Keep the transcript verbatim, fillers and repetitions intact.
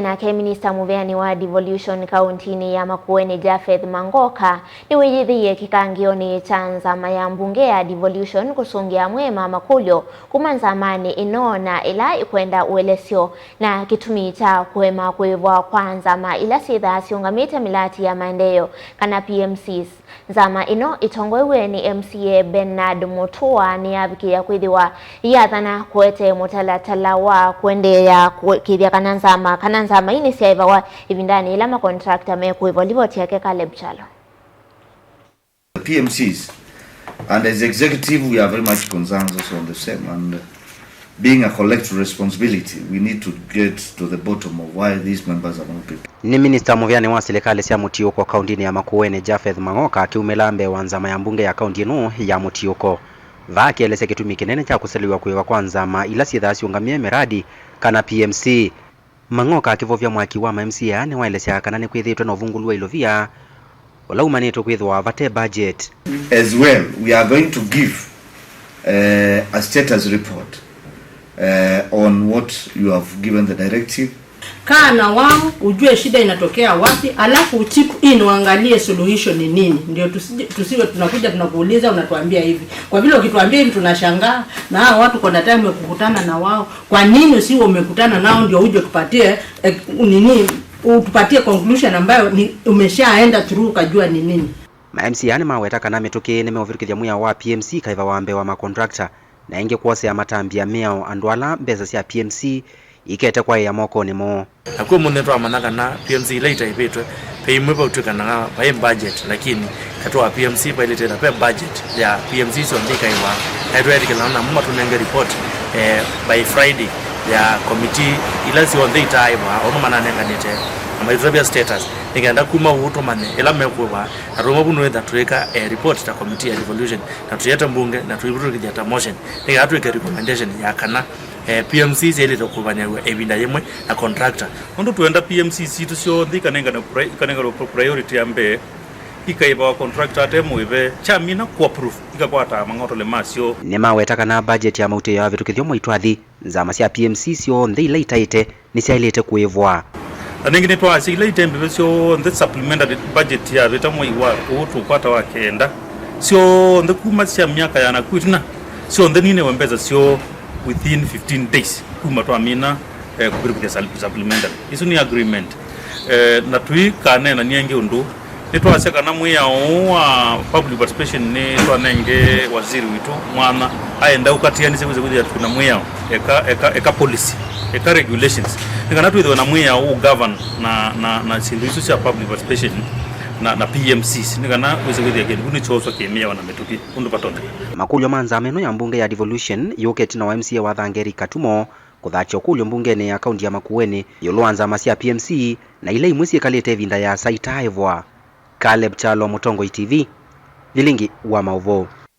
Nake minista mũveani wa devolution kauntinĩ ya Makueni, Japheth Mang'oka, nĩwĩyĩthĩie kĩkangĩonĩ kya nzama ya mbunge ya devolution kũsũngĩa amwe ma makũlyo kuma nzamanĩ ĩno na ĩla ĩkwenda ũelesyo na kĩtumi kya kũema kũĩvwa kwa nzama ila syĩthaa siũngamĩte mĩlati ya maendeeo, kana P M Cs. Nzama ĩno ĩtongoew'e nĩ M C A Bernard Mutua nĩyavikĩĩa kwĩthĩwa yathana kũete mũtalatala wa kũendeea kũĩkĩĩthya kana nzama, kana nzama ii nĩsyaĩvawa ĩvindanĩ yĩla makontrakta mekũĩvwa. Livoti yake Caleb Kyalo. The P M Cs, and as executive, we are very much concerned also on the same, and being a collective responsibility, we need to get to the bottom of why these members have not been. Nĩ minista mũveani wa silikalĩ sya mũtiũko kauntinĩ ya Makueni, Japheth Mang'oka, akiumĩla mbee wa nzama ya mbunge ya kaunti ĩno ya mũtiũko, vaa akĩelesya kĩtumi kĩnene kya kũselew'a kũĩva kwa nzama ila syĩthaa siũngamĩe mĩradi, kana P M C. Mang'oka akĩvovya mwaki wa ma M C A aa nĩwaelesya kana nĩkwĩthĩĩtwe na ũvungũlu wa ilovia ũla umanĩtwe kwĩthĩwa vate budget. As well, we are going to give, eh, a status report, eh, on what you have given the directive. Kaa na wao, ujue shida inatokea wapi, alafu chip in uangalie solution ni nini. Ndio tusije, tusiwe tunakuja tunakuuliza, unatuambia hivi. Kwa vile ukituambia hivi tunashangaa, na hawa watu kuna time ya kukutana na wao. Kwa nini usiwe umekutana nao ndio uje tupatie, eh, nini, utupatie conclusion ambayo ni, umeshaenda through ukajua ni nini? Ma M C A nĩmaweta kana mĩtũkĩ nĩmeũvĩtũkĩthya mwĩao wa P M C kaĩva wa mbee wa makontrakta, na ĩngĩ kwosea matambya mĩao andũ ala mbesa sya P M C ikete kwaĩa mokonĩ moo. Na kwĩ ũmũnthĩ nĩtwamanya kana P M C ila itaĩvĩtwe, ve imwe vaũtw'ĩkanaga vaĩ budget, lakini katĩ wa P M C vailĩte na ve budget ya P M C syonthe ikaĩwa. Na nĩtweetĩkĩlana namo matũnenge report, eh, by Friday ya committee ila syonthe itaaĩwa, ũndũ mananenganĩte, na maitũtavya status, nĩ kenda kuma ũu tũmanye ĩla mekũĩwa, na tũuma vu nĩwĩtha tũĩka, eh, report ta committee ya devolution, na tũyete mbunge, na tũivĩtũkĩthya ta motion, nĩ kenda twĩke recommendation ya kana, eh, P M C syaĩlĩte kũvanĩaw'a ĩvinda yĩmwe na contractor. Nũndũ twenda P M C sitũ syonthe ikanengane pri-, ikanenganwe priority ya mbee, ikaĩvawa contractor ate mũĩve, kyamina kũ approve, ikakwataa mang'otole masyo. Nĩmaweta kana budget ya mautĩĩo ya vĩtũkĩthyo mwaitwathi, nzama sya P M C syonthe ila itaĩte nĩsyaĩlĩte kũĩvwa. Na nĩngĩ nĩtwaasya ila ite mbeve syonthe supplementary budget yavĩta mwei wa ũũ tũkwata wa kenda, syonthe kuma sya myaka ya nakũu ĩtina, syonthe ninĩwe mbesa syoo within fifteen days kuma twamina, eh, kũvĩtũkĩthya sup-, supplementary. Isu nĩ agreement. Eh, na tũikaneenany'a ĩngĩ ũndũ, nĩtwasya kana mwĩao ũũ wa public participation nĩtwanenge waziri witũ mwanya aenda ũkatĩanĩsye kwĩsĩ kwĩthĩa twĩna mwĩao, eka, eka, eka policy, eka regulations, nĩ kana twĩthĩwe na mwĩao ũũ govern na, na, na syĩndũ isu sya public participation na, na P M Cs, nĩ kana kwĩsĩ kwĩthĩa kĩndũ kĩu nĩkyooswa kĩmĩao na mĩtũkĩ ũndũ vatonyeka. Makũlyo ma nzama ĩno ya mbunge ya devolution yũkĩte na wa M C A wa Thangeri Katumo kũthatya ũkũlyo mbungenĩ ya kaunti ya Makueni ĩũlũ wa nzama sya P M C na ila imwe syĩkalĩte ĩvinda yĩasa itaaĩvwa. Caleb Kyalo, Mũtongoi T V, Vilingi wa Maũvoo.